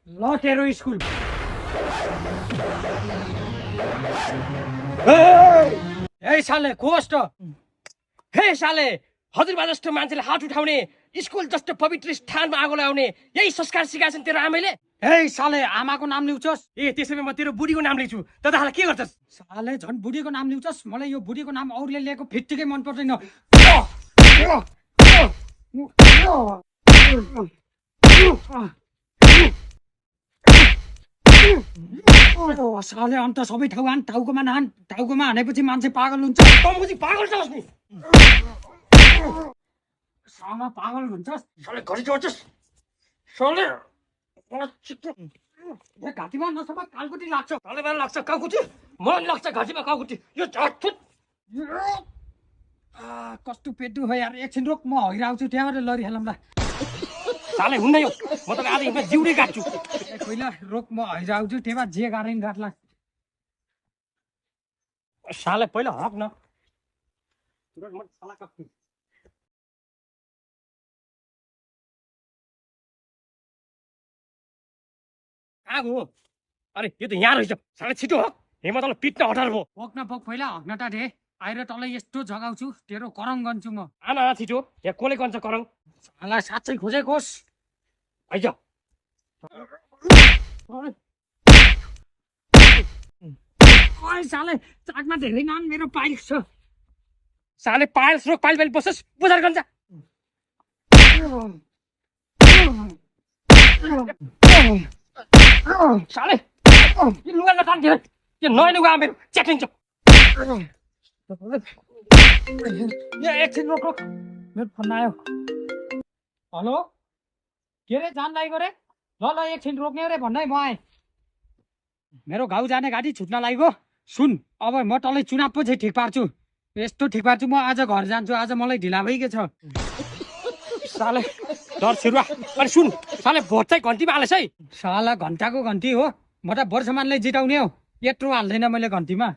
ल तेरो स्कुल ए साले कोस्ट हे साले हजुरबा जस्तो मान्छेले हात उठाउने स्कुल जस्तो पवित्र स्थानमा आगो लगाउने यही संस्कार सिकाएछन् तेरो आमैले ए साले आमाको नाम लिउँछस् ए त्यसैमा म तेरो बुढीको नाम लिन्छु त तालाई के गर्छस् साले झन् बुढीको नाम लिउँछस् मलाई यो बुढीको नाम अरूले लिएको फिट्टिकै मन पर्दैन साले अन्त सबै ठाउँ हान टाउकोमा नहान टाउकोमा हानेपछि मान्छे पागल हुन्छ तँपछि पागल छस् नि साला पागल हुन्छस् साले घरि जोड्छस् साले घाँटीमा नसमा कालकुटी लाग्छ सालेमा लाग्छ काउकुटी मलाई लाग्छ घाँटीमा काउकुटी यो झट्छुट कस्तो पेटु हो यार एकछिन रोक म हैराउँछु त्यहाँबाट लडिहालौँ ल साले हुन्न यो म त आज हिँड्दा जिउडै काट्छु पहिला रोक म हैराउँछु त्यहाँ जे गाह्रो नि गाट्ला साले पहिला हक न कहाँ गयो अरे यो त यहाँ रहेछ साले छिटो हक हेमा तँलाई पिट्न हटार भयो पक न पक पहिला हक्न त दे आएर तँलाई यस्तो जगाउँछु तेरो करङ गन्छु म आना छिटो यहाँ कसले गन्छ करङ साला साँच्चै खोजेकोस् आइज साले चाकमा धेरै नान मेरो पाइल्स छ साले पाइल्स रोक पाइल पाइल बसोस् बुझार गन्छ साले यो लुगा नटान्थ्यो यो नयाँ लुगा मेरो च्याटिन्छ यो एकछिन रोक रोक मेरो फोन आयो हेलो के रे जान लागेको रे ल ल एकछिन रोक्ने रे भन्दै म आएँ मेरो गाउँ जाने गाडी छुट्न लागेको सुन अब म तँलाई चुनाव पछि ठिक पार्छु यस्तो ठिक पार्छु म आज घर जान्छु आज मलाई ढिला भइगयो छ साले डर छिरुवा अनि सुन साले भोट चाहिँ घन्टीमा हालेछ है साला घन्टाको घन्टी हो म त वर्षमानलाई जिताउने हो यत्रो हाल्दैन मैले घन्टीमा